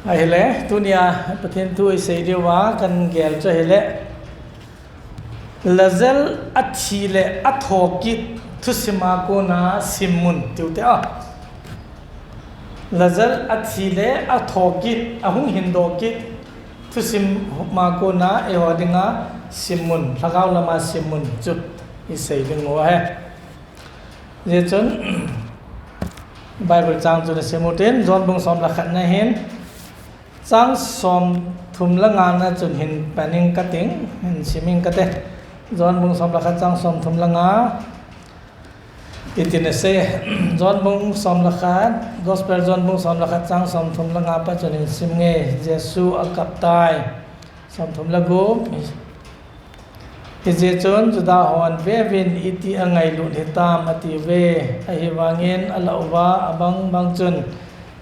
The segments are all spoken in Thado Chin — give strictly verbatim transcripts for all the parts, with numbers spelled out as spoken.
Ahile, tunia Pathen thu isei diuva kagel chu ahile, Lazar athi le atho kit thusim a kona simmun tiu te a. Lazar athi le atho kit, ahung hindoh kit thusim a kona eiho dinga simmun, lhagao lama simmun chu isei ding u ahi. Hijeh chun Bible chang chu nasim utin, John bung som le khat na hin, chang somthum le nga na chun hin pan ing kating, hin sim ing kate. John bung som le khat chang somthum le nga. Iti nasei, John bung som le khat, Gospel John bung som le khat chang somthum le nga pa chun hin sim nge, Jesu akap tai. Somthum le gup. Hijeh chun Juda hon, veuvin, iti angailut hitam, atiuve. Ahivangin alah uva, abang bang chun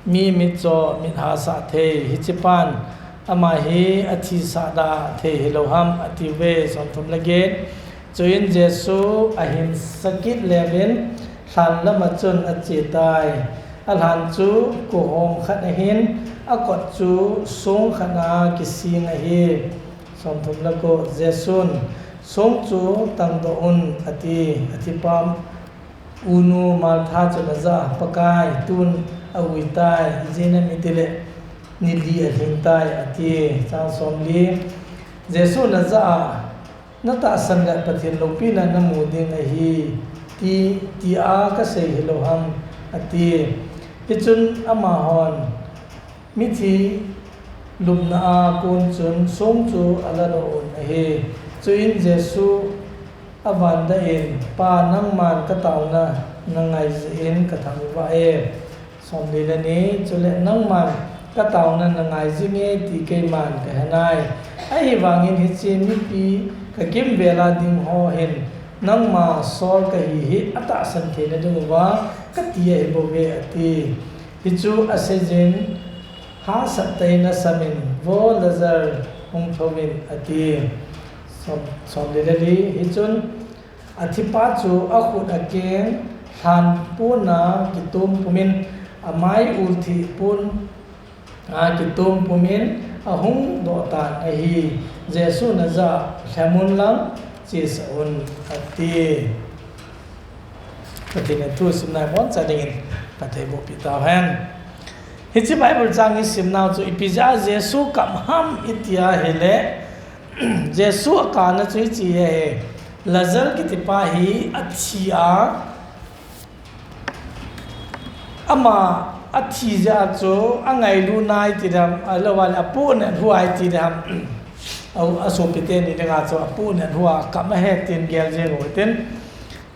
mi mitcho mithasah thei hichepan ama hi athisah da thei hilou ham, atiuve. Somthum le get. Chuin Jesu ahin sakit leuvin lhan lama chun ache tai. Alhan chu kuhom khat ahin, akot chu song khat a kising ahi. Somthum le ko, Jesun, song chu tangdoh un, ati. Athipa unu Martha chun ajah a, Pakai, tun aui tai, ijeh inem itile ni li alhing tai, ati. Chang somli. Jesun ajah a, natahsan le Pathen loupina namu ding ahi, ti, tia kasei hilou ham, ati. Hichun amahon mithi lupna a kon chun song chu aladoh un ahi. Chuin Jesu avandah in, Pa, nangman kataona nangai jeh in kathangvah e. Somli le ni. Chule nangman kataona nangai jinge ti keiman kahenai. Ahivangin hiche mipi kakimvel a ding ho hin nangma sol kahi hi atahsan theina dinguva kati ahibouve, ati. Hichu aseijin, hahsat tah in asamin, Vo Lazar, hung thouvin, ati. Som, somli le li. Hichun athipa chu akhut akeng lhan pon a kitom pumin, amai ulthih pon a kitom pumin ahung doh tan ahi. Jesun ajah a, Lhemun lang, chesah un, ati. Pathen in thu simna iboncha dingin Pathen in bohpeh tauhen. Hiche Bible chang isimnau chu ipi jeh a Jesu kap ham iti ahile, Jesu akapna chu hiche ahi, Lazar kitipa hi athi a, ama athi jeh a chu angailutna iti dem, ahilouleh apohna lhua iti dem, a, asopi teni dinga chu apohna lhua akap ahi tin gel jeng u hitin.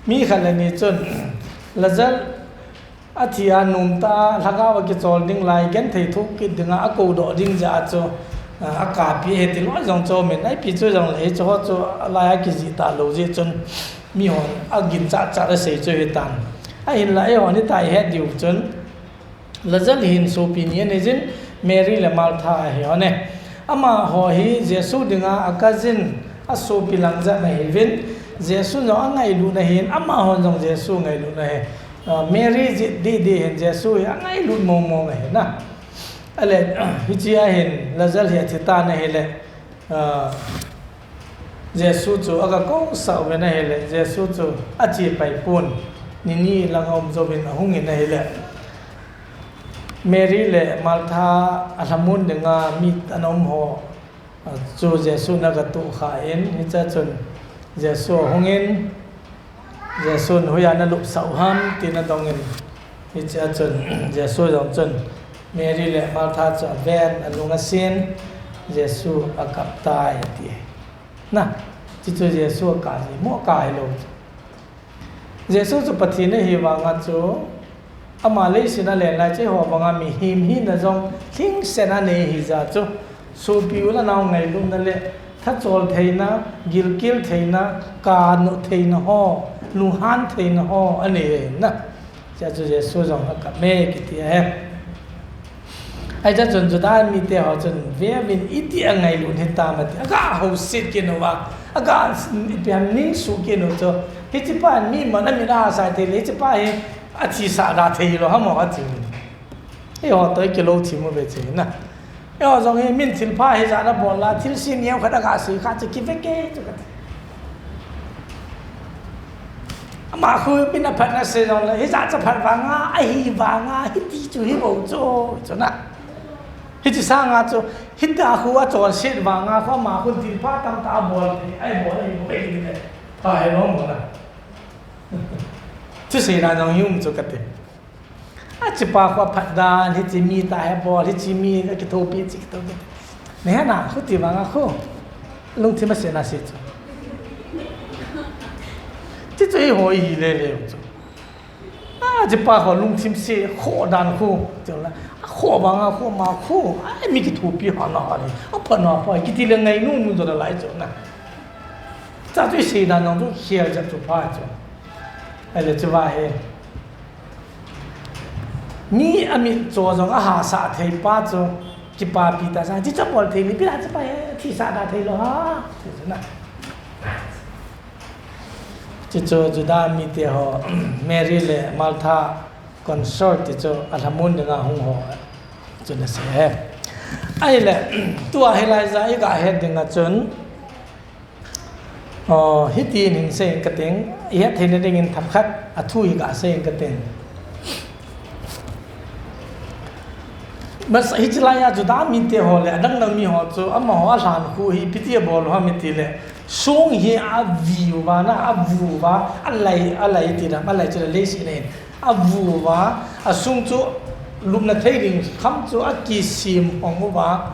Mi khat le ni chun, Lazar athi a nomtah a lhagao akichol ding lai, genthei thoh kit dinga akoudoh ding jeh a chu, a, akapi ahi ti loi jong chu aumin, ipi chu jongle hicheho chu alai a kijih talou jeh chun, mihon aginchat chat asei chu hitan. Ahinla eihon hitia ihet diu chun, Lazar hin sopi ni anei jin, Mary le Martha ahi hon e. Amaho hi Jesu dinga a cousin, asopi lang jep ahiuvin, Jesu jong angailutna ahin, amahon jong Jesu angailutna ahi. A, Mary jeh didi hin Jesu hi angailut mong mong ahi na. Ale, hichea hin Lazar hi athitan ahile, a, Jesu chu aga kousah uvin ahile, Jesu chu ache pai pon, nini lang aum jouvin ahungin ahile, Mary le Martha alhamon dinga mi ana umho chu Jesun aga tohkhan, hichea chun Jesu ahungin, Jesun hoiya nalupsah u ham tin adongin, hichea chun Jesu jong chun Mary le Martha chu aven, alung asen, Jesu akap tai ati. Na, hiche chu Jesu akap ji mo, akap hilou. Jesu chu Pathen ahi vanga chu, ama leiset a alen lai chu eiho banga mihem hina jong lhingset a anei ahi jeh a chu, sopi u le nao ngailutna le thachol theina, gilkel theina, kanoh theina ho, lunghan theina ho anei ahi na. Hichea chu Jesu jong akap e kiti ahi. Hichea chun Juda mite ho chun, veuvin, iti angailut hitam ati, aga houset kit uva, aga ipi ham ning suh kit u chu, hichepa mi man amit a asai thei le, hichepa hi athisah da thei hilou ham ati. Eiho toh ikilou thim uve chu na. Eiho jong hi min thilpha hijat a bol a, thilse neo khat aga sei kha chu kive kei chu kati. Ama khu min aphatna sei jongle, hijat chu aphat vanga, ahi vanga, hiti chu hi bou chu, chu na. Hiche sanga chu, hita khu achonset vanga khu, ama khu thilpha tamtah abol thei, abol ahi bou ahi le. Ahi lou mo na. Chu seina jong hi um chu kati. Hichepa khu aphat dan, hiche mi tah hi abol, hiche mi akithopi, hiche kithopi. Nahe na, khu ti vanga khu. Lungthim asetna se chu. Hiche chu eiho hi le le chu. Hichepa khu lungthim se, khoh dan khu. Chu la, khoh vanga khu, ama khu. Ai, mi kithopi hana hale. Aphatna pa, kiti le ngainom jong nalai chu na. Cha chu isei dan jong chu khel jep chu pha chu. Ahile chu va hi. Mi amit cho jong ahasah thei pa chu kipapi tah sa. Hiche chu abol thei le, ipi a hichepa hi thisah da thei lou ham. Hiche chu na. Hiche chu Juda mite ho, Mary le Martha consort ti chu alhamon dinga hung ho. Chu na sei e. Ahile, tua hilai a iga het dinga chun, O, hitin hin seiyin kating, ihet theina dingin themkhat, athu hi kaseiyin kating. Masa hiche laiya Juda mite ho le, adang dang mi ho chu, amaho alhan khu hi, ipi ti abol u ham itile, song hi avi uva na, avu uva, alai, alai ti na, alai chu le leiset na hin, avu uva, asung chu, lupna thei ding kham chu, akisem hong uva,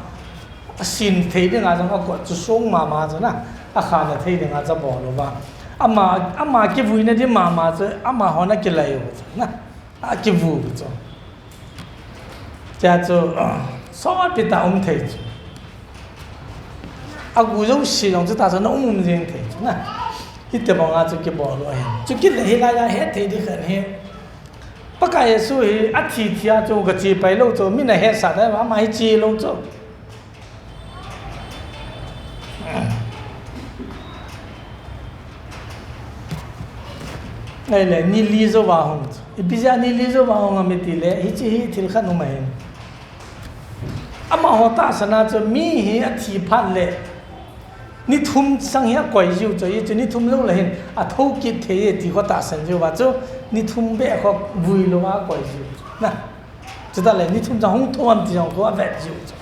Asin thei dinga jong akot chu song mama chu na, akhana thei dinga chu abol uva. Ama, ama kivuina ding mama chu, amahon akilai u chu na, akivu chu. Chea chu, sotpi tah um thei chu. Agu jouse jong chu tahsan a um um jeng thei chu na. Hiti banga chu kibol u ahi. Chu kit le hilai a het thei ding khat hi. Pakai Jesu hi athi thia chu gache pai lou chu, min ahetsah dai, ama hi che lou chu. Ahile, ni li jouva hung chu. Ipi jeh a ni li jouva hung ham itile, hiche hi thil khat um ahin. Amaho tahsan a chu mi hi athi phat le, ni thum sang hi akoi jiu chu, hichu ni thum lou le hin, athou kit thei e ti kho tahsan jiuva chu, ni thum beh kho vui louva akoi jiu chu. Na. Chutah le, ni thum sang hung thou ham ti jong kho avet jiu chu.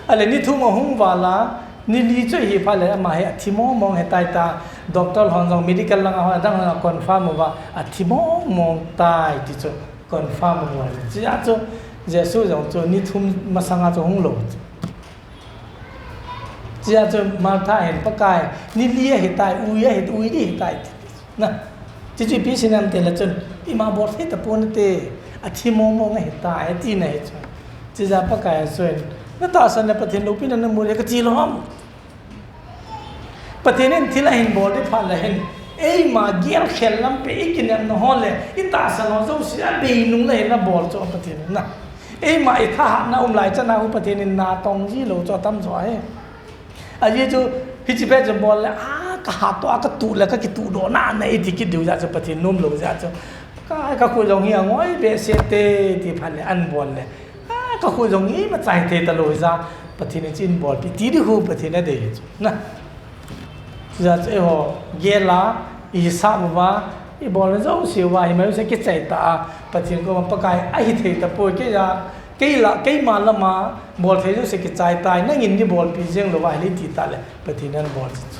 Ahile ni thum ahung val a, ni li chu ahi phat le, ama hi athi mong mong ahitai tia, doctor hon jong medical langa hon adang hon a confirm uva, athi mong mong tai ti chu confirm uva. Chea chu, Jesu jong chu ni thum masanga chu hung lou chu. Chea chu Martha hin Pakai, ni li ahitai, ui ahi, ui ding ahitai ti. Na, chuchu ipi sei nam itile chun, ima bol thei tapon nate, athi mong mong ahitai, ati na hi chu. Chea Pakai Jesu in, natahsan le Pathen loupina namu le kati lou ham. Pathen in thil ahin bol ding phat le hin, eima gelkhel lampi, ikinepna ho le, itahsan ho jouse abei nung le hin abol chu Pathen in na. Eima ithahatna um lai chan a khu Pathen in natong ji lou chu atam jo ahi. Ajeh chu, hiche pet chu bol le, a, kahat toh a katuh le kakituhdoh na na iti kit diu jeh chu Pathen nom lou jeh chu. Ka, kakhut jong hi angoi behseh te ti phat le an bol le. A, kakhut jong hi machai thei talou jeh Pathen in chu eibolpi ti ding khu Pathen adei chu. Na. Chujeh chu eiho gel a, ihisap uva, ibol na jouse uva, hi mai jouse kichai tah a, Pathen koma Pakai ahithei tapoi, kei a, kei la, keima lama, bol thei jouse kichai tai, nangin neibolpi jeng louva, hile ti tah le, Pathen in anbol chu.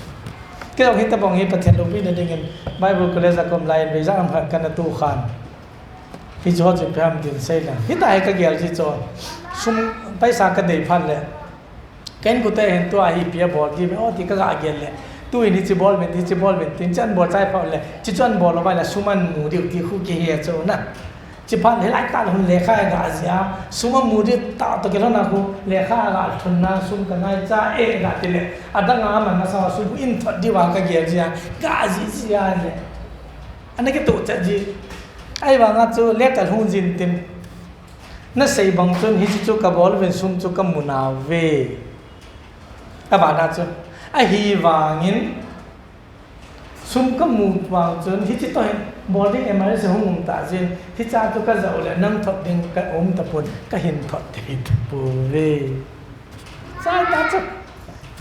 Kei jong hitobang hi Pathen loupina dingin, Bible College a kaum laiyin, vei ijat ham khat kana tukhan. Hiche ho chu ipi ham tin sei lang. Hitia hi kagel ji chu. Sum paisa kadei phat le. Ka inkote hin tua hi ipi abol diu ve, o ti kagah gel le. Tuin hiche bol uvin, hiche bol uvin, tin hiche anbol chai phat le. Hiche chu anbol lou vai le sum amu diu ti khu kihe chu na. Hiche phat le hilai tah le hin lekha agah jia. Sum amu diu tah toh kilhon a khu lekha agah lhun na sum kangai cha e gah ti le. Adang a aman masa sum khu in thot diu va kagel jia. Gah ji jia le. Ana kitoh chet ji. Ahivanga chu lekha lhung jin tin. Nasei bang chun hiche chu kabol uvin sum chu kamu nauve. Abana chu. Ahivangin sum kamu vang chun hiche toh hin bol ding emergency hung um ta jin. Hicha chu kajah u le nang thot ding kaum tapon kahin thot thei tapouve.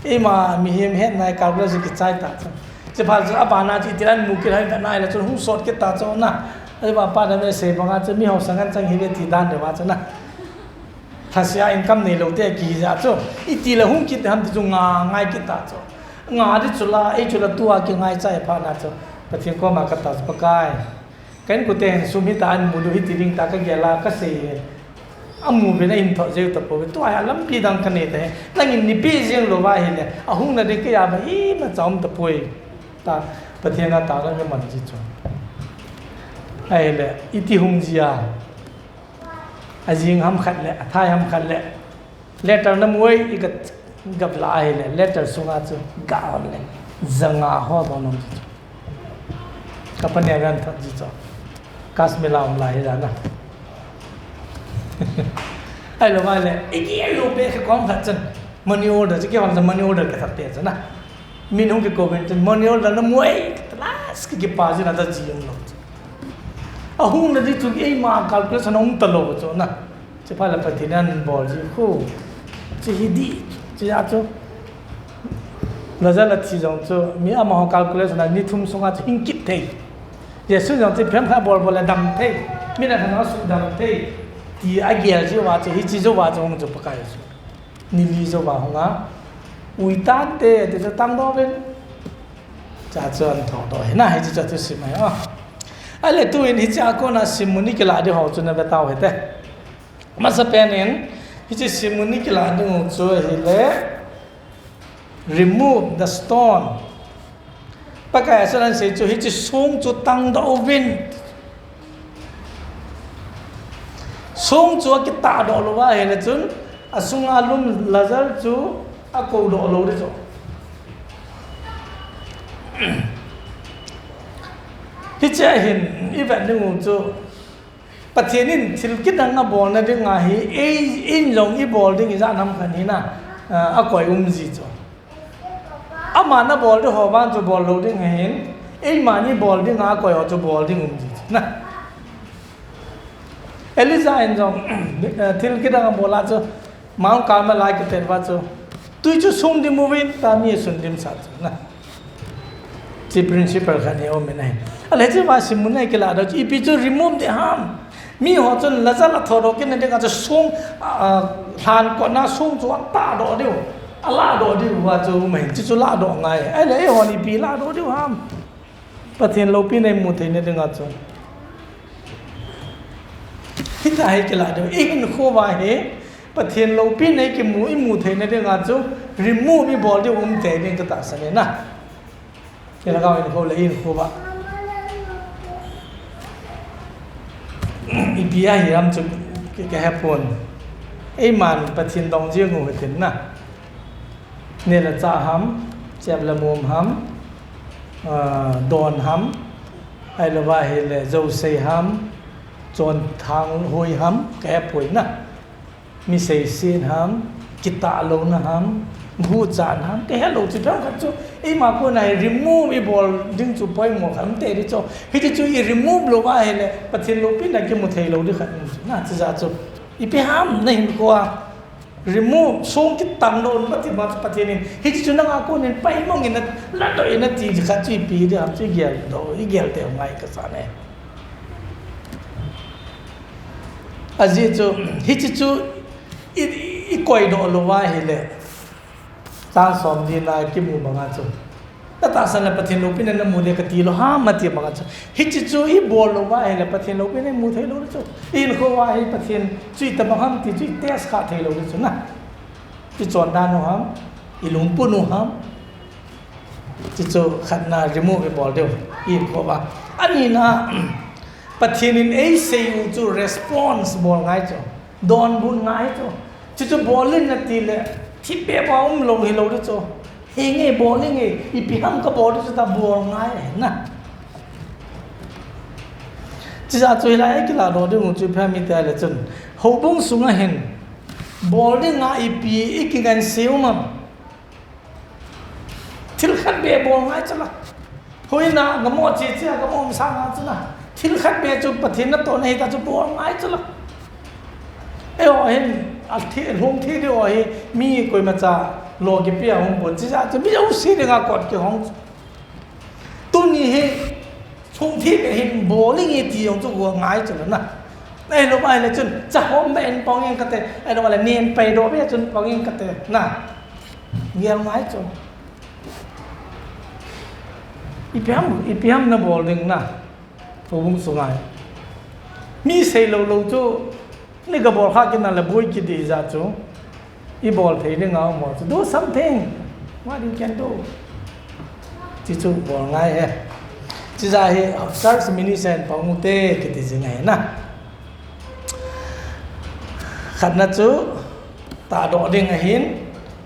Eima mihem hetna a calculus kichai ta chu. Chuphat chu abana chu itilan mu kit ham vet na ahile chun hung sot kit ta chu na. Ahivang pa na me sei banga chu mi ho sangan chang hi ve ti dan de va chu na. Thasia income neilou te kihi jeh chu. Itile hung kit ham ti chu nga ngai kit ta chu. Nga di chu la, ei chu la tua kingaicha phat na chu. Pathen koma kata chu Pakai. Ka inkote hin sum hita amu diu hiti ding tia kagel a kasei. Amu uvin ahin thot jeng tapouve. Tua hi lampi dang kanei ta hi. Nangin nei peh jeng lou va ahile. Ahung na ding kei a ba imacha um tapoi. Tia Pathen a taona kaman ji chu. Ahile, iti hung ji a. Ajing ham khat le, athai ham khat le. Letter namu e, i ka gap la ahile, letter sunga chu ga um le, janga ho bou um chu. Ka pa ne gan that ji chu. Kasmila um la hi la na. Ahilou ma le, i ki lo pe ka kom khat chan. Money order, chu ki hon sa money order ka that te chan na. Min hung ki ko ben chan, money order namu e, last ki ki pa ji na da ji um lo. Ahung na di chu eima calculation um ta lo chu na. Chuphat le Pathen in abol ji khu. Chu hi di, chu a chu. Lazar la thi jong chu, mi amaho calculation a ni thum sunga chu hing kit thei. Jesu jong chu phem kha bol bol le dam thei. Mi na kha na su dam thei. Ti agel ji uva chu, hiche jou va chu hung chu Pakai chu. Ni li jou va hung a. Ui tan te, ti chu tang doh uvin. Cha chu an thot doh hi na, hiche chu thu sim ahi a. Ahile tuin hiche a kona simmun i kila di ho chu na ve tau hite. Masapen in, hiche simmun i kila ding u chu ahile, remove the stone. Pakai a chun ahin sei chu, hiche song chu tang doh uvin. Song chu akitah doh lou va ahile chun, asunga lum Lazar chu akou doh lou di chu. Hiche a hin, i vet ding u chu, Pathen in thil kidang abol na ding ahi, ei, in jong i bol ding i ja nam khan hi na, a, akoi um ji chu. Aman abol di ho vang chu bol lou ding ahin, eima ni bol ding a akoi ho chu bol ding um ji chu na. Elijah in jong, eh, thil kidang abol a chu, Mount Carmel a kitel va chu. Tui chu sung dim uvin, tia mi sun dim sa chu na. Chi principle khat hi um in ahi. Ahile chu va simmun a kila doh chu, ipi chu remove di ham. Mi ho chun Lazar la thot doh kit na ding a chu sung, a, a, lhan kona sung chu atah doh diu. Alah doh diu va chu um ahin, chu chu lah doh ngai. Ahile eiho ni ipi lah doh diu ham. Pathen loupina i mu thei na ding a chu. Hita hi kila diu. I hinkho va hi Pathen loupina i kimu, i mu thei na ding a chu. Remove i bol diu um thei ding ka tahsan e na. Kila ka hinkho le hinkho va. Ipi a hi ham chu ki, ki he pon. Eiman Pathen dong jing u hitin na. Neh le chah ham, chep le mum ham, ah, don ham, ahilou va ahile jousei ham, chonthang hoi ham, ka he poi na. Mi seiset ham, kitah louna ham, guhchan ham, ka he lou chu phem khat chu, eima kona hi remove i bol ding chu poimo khat um te di chu. Hiti chu i remove lou va ahile, Pathen loupina kimu thei lou di khat um chu. Na, chu ja chu, ipi ham na hinkho a. Remove, song kitang doh un, Pathen, Pathen in, hiche chu nanga kon in, paimong in, ladoh in, ati khat chu ipi di ham chu i gel doh, i gel teu ngai kasa ne. Ajeh chu, hiche chu, i, i, i koi doh lou va ahile. Chang som ni na kimu banga chu. Na tahsan le Pathen loupina na mu le kati lou ham, ati banga chu. Hiche chu i bol lou va ahile Pathen loupina i mu thei lou le chu. I hinkho va hi Pathen chu itobang ham ti chu i test kha thei lou le chu na. I chondan u ham, i lungput u ham. Chu chu khat na remove i bol diu, i hinkho va. Ani na, Pathen in eisei u chu response bol ngai chu. Donbut ngai chu. Chuchu bol in nati le, thipbeh pa um lou hilou di chu. Henge bol inge, ipi ham kabol di chu tia bol ngai na. Chujeh chu hilai a kilah doh ding u chu ipi ham iti le chun. Houbung sunga hin, bol dinga ipi i kingansei u ham. Thil khat beh bol ngai chu la. Hoina, gamo che che a gamo um sanga chu la. Thil khat beh chu Pathen natohna hita chu bol ngai chu la. Eiho hin, a thi, lhung thi diu hi, mi koimacha, Lo kipe a hung pon, chijeh chu mi jouse dinga kot kihong chu. Tuni hi, sung thi be hin bol inge ti jong chu gua ngai chu na. Ahilou ahile chun, cha hom be in pang ing kate, ahilou ahile nen pei doh be chun pang ing kate na. Gel ngai chu. Ipi ham, ipi ham na bol ding na. Houbung sunga hi. Mi sei lou lou chu, ni ka bol kha kit na le boi kit ding jeh chu. I bol thei ding a um ho chu. Do something. What you can do. Chi chu bol ngai e. Chijeh hi church ministry in pang u te kiti jing ahi na. Khatna chu tahdoh ding ahin,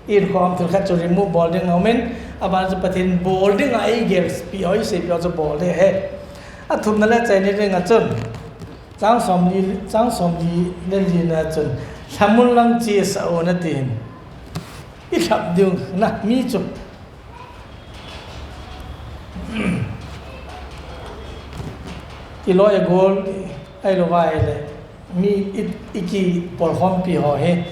i hinkho a um thil khat chu remove bol ding aum in, aban chu Pathen bol ding a eigel pi ho, isei pi ho chu bol ding ahi. Athumna le achaina ding a chun, chang somli, chang somli le lina chun, lhamon lang chesah un atin. I lhap ding na mi chu. I loi a gol, ahilou va ahile, mi i, i kipolkhompi ho hi.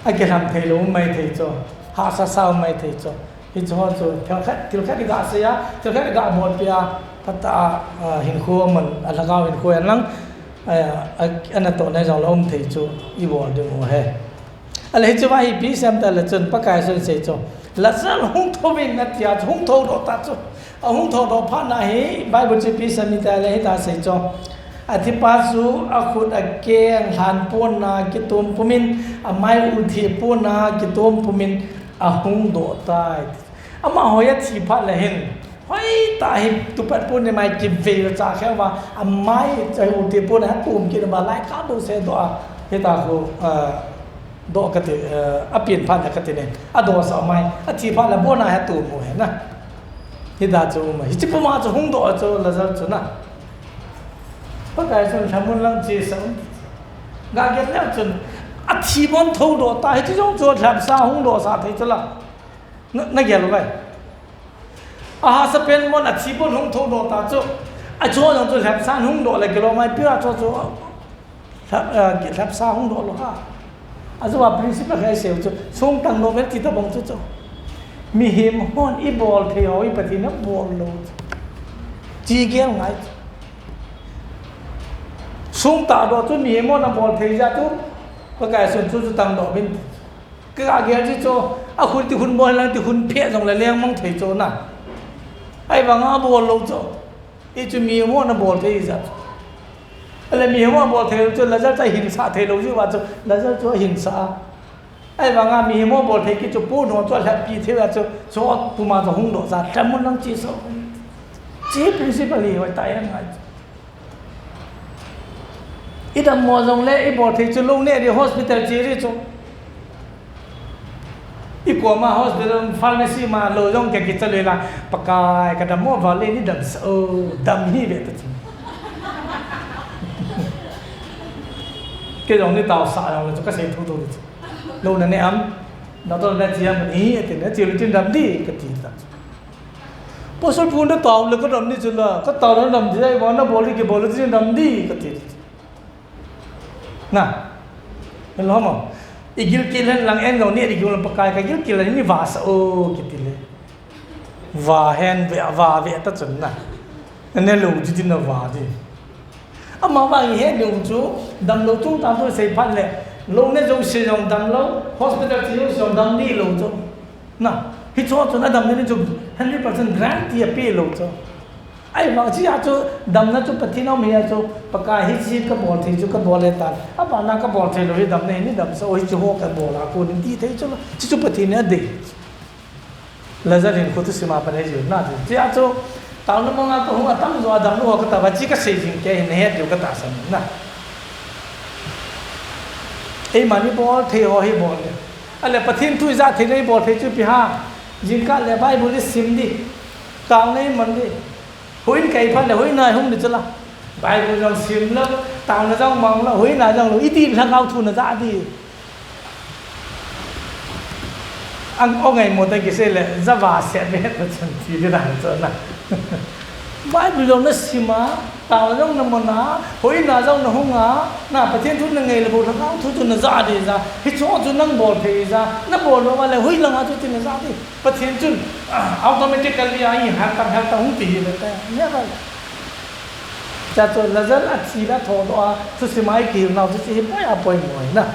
Akilham thei lou um mai thei chu, hahsa sa um mai thei chu. Hiche ho chu, thil khat, thil khat i ga sei a, thil khat i ga bolpi a, phatah a, a, hinkho aman, a lhagao hinkho ahi lang, a, a, anatohna jong la um thei chu, i bol ding u ahi. Ahile hiche va hi ipi asei em tile chun Pakai Jesun asei chu, Lazar hung thou vin ati a chu hung thoudoh ta chu. Ahung thoudoh phat na hi Bible chu ipi asei em tile hitia asei chu. Athipa chu akhut akeng lhan pon na kitom pum in, amai u theh pon na kitom pum in ahung doh tai. Amaho hi athi phat le hin hoitah a hi tupat pon in amai kivei cha khel uva, amai u theh pon a atom kit uva, lai kap bou seh doh a, hitia khu, a, doh kati, a, apen phat le kati ne. Adoh sah amai, athi phat le abon a hi atom u ahi na. Hitia chu um ahi. Hiche puma chu hung doh chu Lazar chu na. Pakai chun lhamon lang chesah un. Ga gel leu chun athi bon thoudoh ta, hiche jong chu lhapsa hung doh sah thei chu la. Na, na gel uve. Ahahsa pen mon athi bon hung thoudoh ta chu. Achu jong chu lhapsa hung doh le kilom mai pi a chu chu. Lhap, a, lhapsa hung doh lou a. Ajeh a principle khat isei u chu. Song tangdoh vel ti tabang chu chu. Mihem hon i bol thei ho hi Pathen in abol lou chu. Chi gel ngai chu. Song tahdoh chu mihem hon abol thei jeh chu. Pakai Jesun chu chu tangdoh uvin. Ka gel chu chu, akhut ti khun bol lang ti khun phe jong le lengmang thei chu na. Ahivanga abol lou chu. Hichu mihem hon abol thei jeh chu. Ahile mihem hon abol thei lou chu, Lazar chu ahinsah thei lou jeh uva chu, Lazar chu ahinsah a. Ahivanga mihem hon abol thei kit chu, pon ho chu alhappi thei uva chu, chu puma chu hung doh jeh, lhamon lang chesah un. Hiche principle hi hoitah a ngai chu. I dammo jongle, i bol thei chu lou neh ding hospital che ding chu. I koma hospital pharmacy ma lou jong kei kicha lou la, Pakai ka dammo val le nei damsah o, dam hih ve ta chu. Kei jong nei taosah jongle chu kasei thotho ding chu. Lou na neh am, doctor na che am, nei, ati na che lou tin dam ding kati ta chu. Pastor pu na tao le ka dam ding chu la, ka tao le dam ding, ahivang na bol ding kibol le chu dam ding kati. Na, hello mo. I gilkel hen lang en jong neh ding kibol le Pakai ka gilkel le nei vasah o kiti le. Va hen ve, va ve ta chun na. Na ne lou chu tin na va ding. Amavang i het ding chu, damlou chungchang chu sei phat le, lou neh jouse jong damlou, hospital che jouse jong dam ding lou chu. Na, hichu chun adamna ding chu hundred percent guarantee ape lou chu. Ahivang chea chu damna chu Pathen a um hia chu, Pakai hiche ka bol thei chu ka bol e tan. Abana ka bol thei lou hi damna hi nei damsah o, hiche ho ka bol a kon in ti thei chu la. Hichu Pathen in adei. Lazar hinkho thusim a pat ahi jiu na chu. Chea chu, taona manga kahung atamjo a damlou ho katah uva, hiche kasei jing kei hin nahet diu katahsan na. Eimani bol thei ho hi bol le. Ahile Pathen thu ijat thei le ibol thei chu ipi ham. Jingkah le Bible isim ding. Taona iman ding. Houin kai phat le houin a ihung ding chu la. Bible jong sim lou, taona jong mang lou, houin a jong lou, iti lhagao thu na ja ding. Ang o ngai mo ta kisei le, java set ve ta chun ti ding dan chu na. Bible jong na sim a, taona jong na mon a, hoina jong na hung a, na Pathen thu na ngai le bou, Lhagao thu chu na ja ding ja, hiche chu nang bol thei ja, na bol lou a le, hoilang a chu ti na ja ding. Pathen chun, ah, automatically a, i hal tam, hal tam hung ti hi le ta, never. Chuche chu Lazar athi le athodoh a, thusim a i kihil nau chu hiche hi poi a poimo ahi na.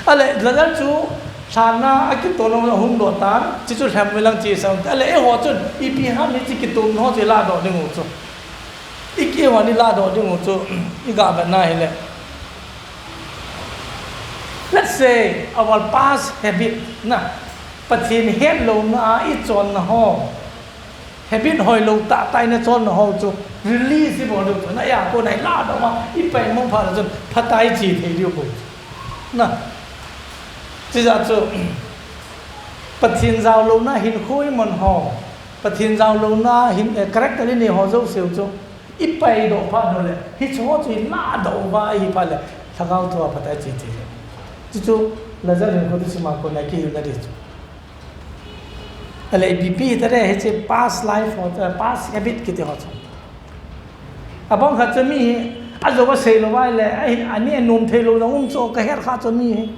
Ale, Lazar chu lhanna a kiton a hung doh tan, chuche chu lhem ve lang chi sang. Ale, eiho chun, ipi ham hiche kiton ho chu i ladoh ding u chu. I kihon i ladoh ding u chu, i ga vet na hile. Let's say, our past habit, na, Pathen hetlouna a i chonna ho. Habit hoilou tah tah in i chonna ho chu release i bol diu chu, na, a kon a i ladoh a, i pei mong phat le chun phatah i che thei diu bou. Na, chujeh chun, Pathen jaolouna hinkho i man ho, Pathen jaolouna hin, eh, character i nei ho jouse u chu, i peidoh phat u le, hiche ho chu i ladoh uva ahi phat le, Lhagao thu a phatah i che thei. Chuche chu, Lazar hinkho thusim a kon a kihilna ding chu. Ale, ipi pi hita le, hiche past life ho, eh, past habit kiti ho chu. Abang khat chu mi hi, ajou asei lou vai le, ahi, ani anom thei lou jong um chu, ka het kha chu mi hi.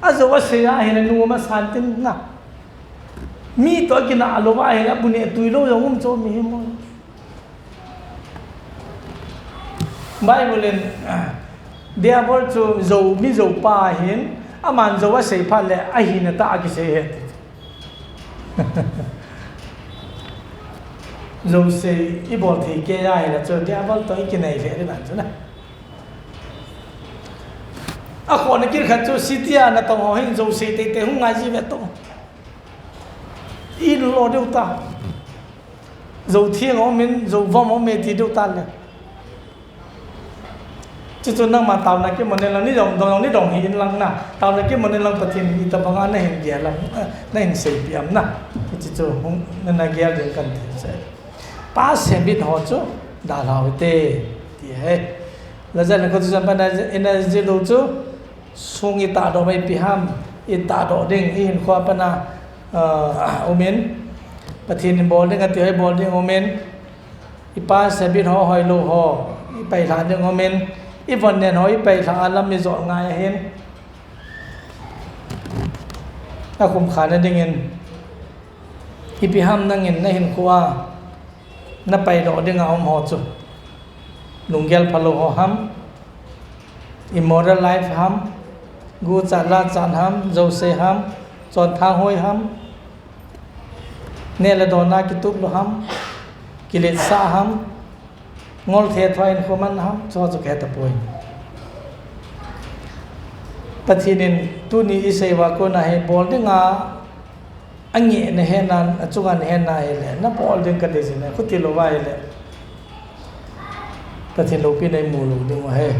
Ajou asei a, ahin anom asan tin na. Mi toh kinah lou vai le, abu neh tui lou jong um chu mi hi mo. Bible in, ah, Diabol chu jou, mi jou pa ahin, aman jou asei phat le, ahina tah a kisei ahi ti. Jou sei i bol thei kei ahile chu, Diabol toh i kinai lheh ding dan chu na. Akhohna kit khat chu, city a natong ho hin jou sei teitei hung ngai ji ve tong. I lo diu ta. Jou theng a um in, jou vom a um e ti diu ta le. Chuchu nangma taona kiman in lang, ni dong, dong, ni dong hih in lang na. Taona kiman in lang Pathen in itobang a nahin gel am, nahin seipeh am na. Chuchu hung, na, na gel ding kan thei se. Past habit ho chu dalha u hite, ti ahi. Lazar hinkho thusim a pat a i na jih u chu, song i tahdoh uva ipi ham, i tahdoh ding, i hinkho a pat a, ah, um in, Pathen in bol ding ati ho i bol ding um in, i past habit ho, hoilou ho, i peilhah ding um in, i von nen ho, i peilhah a lam i jot ngai ahin. Akhum kha na dingin, ipi ham nangin na hinkho a, na peidoh ding a um ho chu. Lunggel phalou ho ham, immoral life ham, guchat lachat ham, jouse ham, chonthang hoi ham, neh le don a kitup lou ham, kiletsah ham, ngol thethua in khoman ham, chu chu kahe tapoi. Pathen in tuni isei uva kon a hi bol ding a, angeh nahet na, achunga nahet na hile, na bol ding kadei jin e, khuti lou uva hile, Pathen loupina imu lou ding u ahi.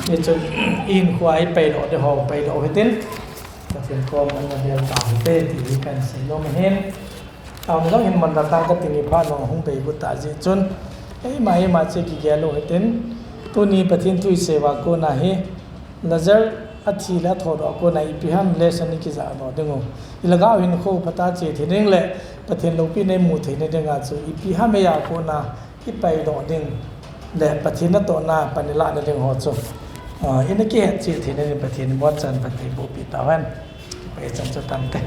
Hichun, i hinkho a i peidoh ding ho, peidoh u hitin, Pathen kom ana bel tau hite, ti hi kahin seinom ahin. Taona jong hin manlha tang kating, i phat jong hung bei got tah jeh chun, eima, eima che kigel u hitin, tuni Pathen thu isei uva kon a hi, Lazar athi le athodoh a kon a ipi ham lesson i kijahdoh ding u. I lhagao hinkho phatah a che thei ding le Pathen loupina imu theina ding a chu ipi ham eia kon a i peidoh ding le Pathen natohna pan i lahna ding ho chu, ah, i na kihet che theina ding Pathen in abonchan phatthei bohpeh tauhen. Kipah e, chan chu tante.